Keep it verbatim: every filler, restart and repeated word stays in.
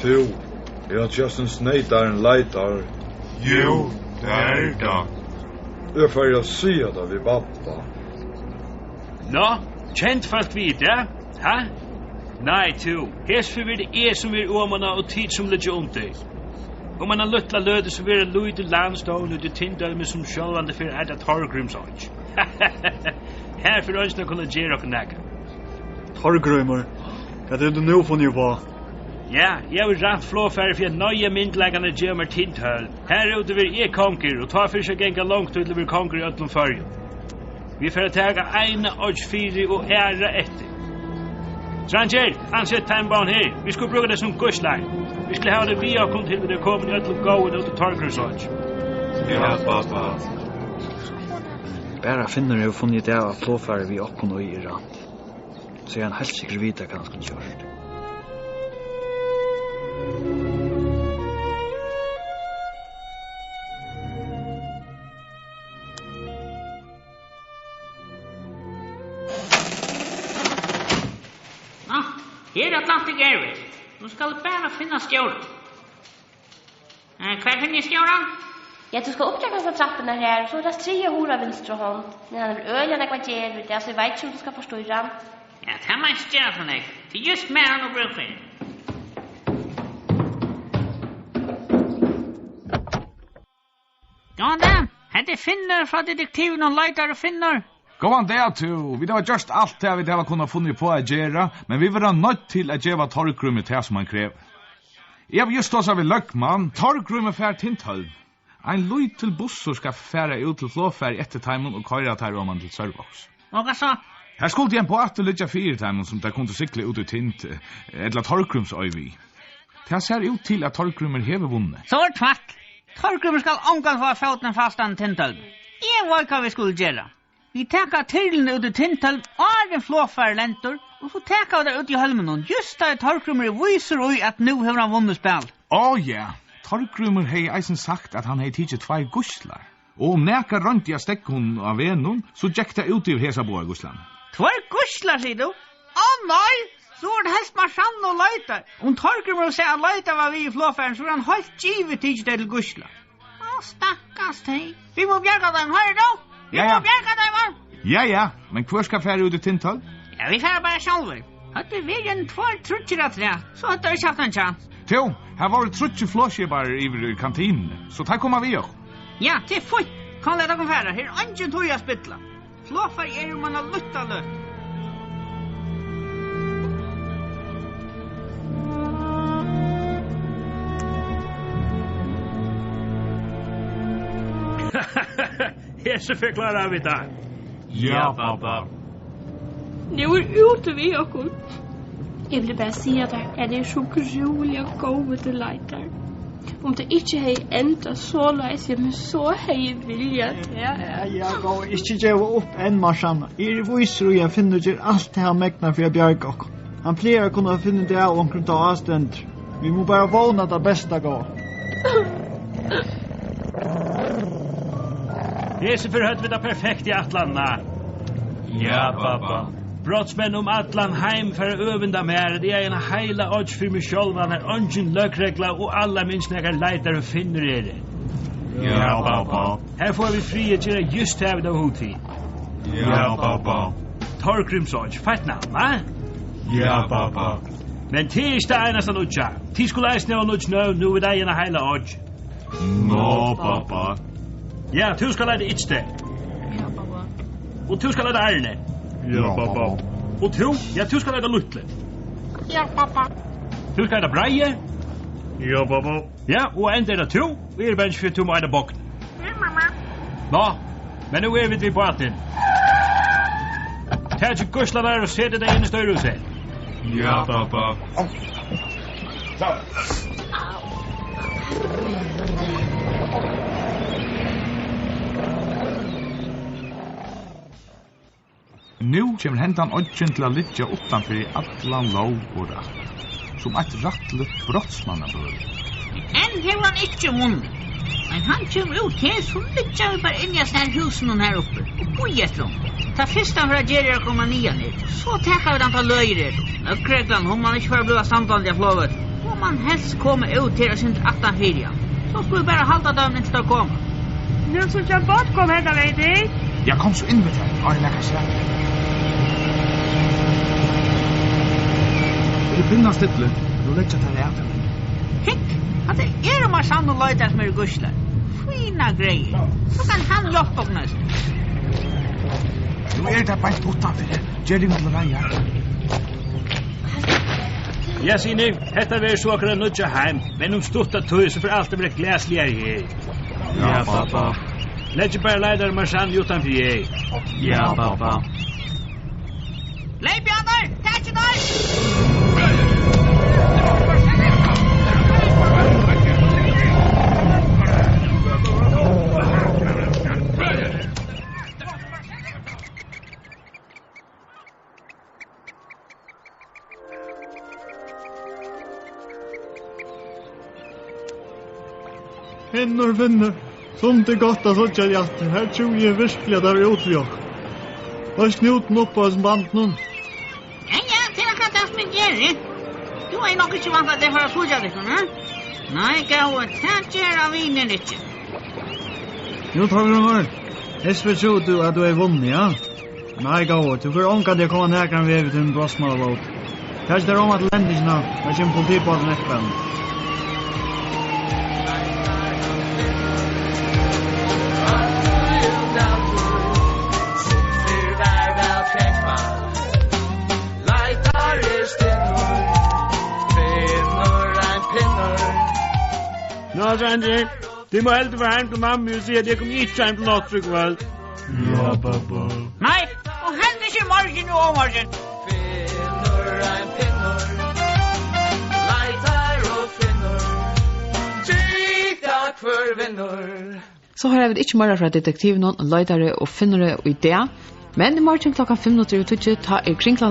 Tú, er hatta ikki ein sneytarin leitar? Jú, tað er tað. Eg fari at siga tað við babba. Nå, kend fólk við tað, ha? Nei, tú, hesa ferð verður tað eg, sum verður omaná, og tit, sum liggja undir. Um eina lítla løtu, so verður eitt lítið landstovn úti í Tindhólmi, sum sjálvandi fer at eita Torgrímsoyggj. Har fer eingin at kunna gera okkum nakað. Torgrímur, hvat hevur tú nú funnið uppá? Ja, eg havi rænt flogfarið fyri at noyða myndugleikarnar at geva mær Tindhólm. Har úti verði eg kongur, og tá fer ikki at ganga long tíð til at vera kongur í øllum Føroyum. Vit fara at taka eina oyggj fyri og aðra eftir. Dreingir, ansett teimum báðum her. Vit skulu brúka tey sum gíslar. Vit skulu hava tey við okkum, til vit eru komin í øllum góðum út í Torgrímsoyggj. Ja, babba. Bara Finnur hevur funnið út av, at flogfarið við okkum í er rænt, so hevði hann heilt sikkurt vitað, hvat hann skuldi gjørt. Nå, her er Atlantic Airways. Nú skal eg bara finna stjóran. Eh, hvar finni eg stjóran? Ja, tú skalt uppgekk hasar trappurnar her, so er tað triðja hurð á vinstru hond. Men hann hevur øgiliga nógv at gera í dag, so eg veit ikki, um tú skalt forstýra hann. Ja, tað má ikki gera so nógv. Tað er júst mær, hann hevur brúk fyri. Góðan dag. Hetta er Finnur frá detektivinum Leitar og Finnur. Góðan dag, tú. Vit hava gjørt alt tað, vit hava kunnað funnið upp á at gera, men vit verða noydd til at geva Torgrími tað, sum hann krevur. Eg havi júst tosað við løgmann. Torgrímur fær Tindhólm. Ein lítil bussur skal fara út til flogfarið eftir teimum og koyra teir oman til Sørvágs. Og hvat so? Har skuldi ein bátur liggja fyri teimum, sum teir kundu sigla út í Tind, eh, ella Torgrímsoy við. Tað sær út til, at Torgrímur hevur vunnið. So er tvætl. Torgrímur skal ongan fáa fótin fastan í Tindhólmi. Eg veit, hvat vit skulu gera. Vit taka tyrluna út í Tindhólm, áðrenn flogfarið lendir, og so taka vit tær út í hólminum, júst tá ið Torgrímur er vísur í, at nú hevur hann vunnið spælið. Á ja, Torgrímur hevði eisini sagt, at hann hevði tikið tveir gíslar, og um nakar royndi at steðga honum á vegnum, so gekk tað út yvir hesar báðar gíslarnar. Tveir gíslar, sigur tú? Á nei, so er tað helst Marsanna og Leitar. Um Torgrímur sá, at Leitar var við í flogfarinum, so hevur hann heilt givið tikið tey til gíslar. Á, stakkars tey. Vit mugu bjarga teimum, hoyrir tú? Vit Ja, ja. mugu bjarga teimum. Ja, ja, men hvør skal fara út í Tindhólm? Ja, vit fara bara sjálvir. Høvdu vit verið ein tveir, tríggir afturat, so høvdu teir ikki havt ein kjans. Tú, har vóru tríggir flogskiparar yvir í kantinuni, so teir koma við okkum. Ja, tað er fínt. Kom, lat okkum fara. Her er eingin tíð at spilla. Flogfarið er um eina lítla løtu. Hesi ferð klára vit tað. Ja, babba. Nú er úti við okkum. Eg vil bara siga tær, at eg eri so grúiliga góður til Leitar. Um tað ikki hevði endað soleiðis, ja, men so hevði eg viljað tað. Ja, ja, góði, ikki geva upp enn, Marsanna. Eg eri vísur í, at Finnur ger alt tað, hann megnar, fyri at bjarga okkum. Hann plagar at kunna finna tað av onkrum, tá á stendur. Vit mugu bara vóna tað besta, góða. Hesi ferð høvdu vit tað perfekt í ætlanina. Ja, babba. Brotsmenn um allan heim fara at øvunda mær, at eg eigi eina heila oyggj fyri meg sjálvan, har eingin løgregla og allarminst nakar Leitar og Finnur eru. Ja, babba. Her fáa vit frið at gera júst tað, vit hava hug til. Ja, babba. Torgrímsoyggj, feitt navn, ha? Ja, babba. Men tað er ikki tað einasta nýggja. Tit skulu eisini hava nýggj nøvn, nú vit eiga eina heila oyggj. Ná, babba. Ja, tú skalt eita Itstein. Ja, babba. Og tú skalt eita Arni. Ja, babba. Og tú? Ja, tú skalt eita Lítli. Ja, babba. Tú skalt eita Breiði. Ja, babba. Ja, og enn er tað tú, og eg eri bangin fyri, at tú má eita Bogn. Ja, mamma. Ná, men nú eru vit við bátin. Takið gíslarnar og setið tey inn í stýrhúsið. Ja, babba. Nú kemur hendan oyggin til at liggja uttan fyri allan lóg og rætt, sum eitt rættligt brotsmannabøli. Enn hevur hann ikki vunnið, men hann kemur út her, so liggja vit bara inni í hasum her húsinum her uppi og bíða eftir honum. Tað fyrsta hann fer at gera, er at koma niðan her. So taka vit hann, tá løgið er. Løgreglan, hon man ikki fara at bliva standandi á flogvøllinum. Man helst koma út her eitt sindur aftan fyri hann. So skulu vit bara halda teimum, inntil teir koma. Nú síggi eg ein bátin koma hendan vegin, tit. Ja, kom so inn við tær, áðrenn nakað sær. Eru binnastillir, nú leggja teir av. Hygg, hatta eru Marsann og Leita, sum eru gíslar. Fína greiðir. So kann hann hjálpa okkum eisini. Nú eru teir beint uttanfyri. Ger tygum til reiðar. Ja, synir, hetta verður so okkara nýggja heim, men um stutta tíð, so fer alt at vera glasligari her. Ja, babba. Leggið bara Leitar og Marsann uttanfyri her. Ja, babba. Leypið á teir, takið teir! Finnur, Finnur, sum tað er gott at síggja teg aftur. Her trúði eg virkiliga, at tað var út við okkum. Loys knútin upp á hesum bandinum. Ja, ja, tað er akkurát tað, sum eg geri. Tú hevði nokk ikki væntað, at eg fór at síggja tykkum, ha? Nei, góði, tað gera vinir ikki. Jú, Torgrímur, hesum trúði tú, at tú hevði vunnið, ja? Nei, góði, tú fer ongantíð at koma nakran veg við tínum brotssmálabótum. Takið tær oman til lendingina, har kemur politibáturin eftir teimum. Nú, dreingir, tit mugu heldur fara heim til mammu og siga, at eg komi ikki heim til nátturða í kvøld. Ja, babba. Nei, og heldur ikki í morgin og ovurmorgin. Finnur, ein Finnur, Leitar og Finnur, gita hvør vinnur. So hoyra vit ikki meira frá detektivinum Leitari og Finnuri í dag, men í morgin klokkan fimm minuttir yvir tíggju, tá er Kringlan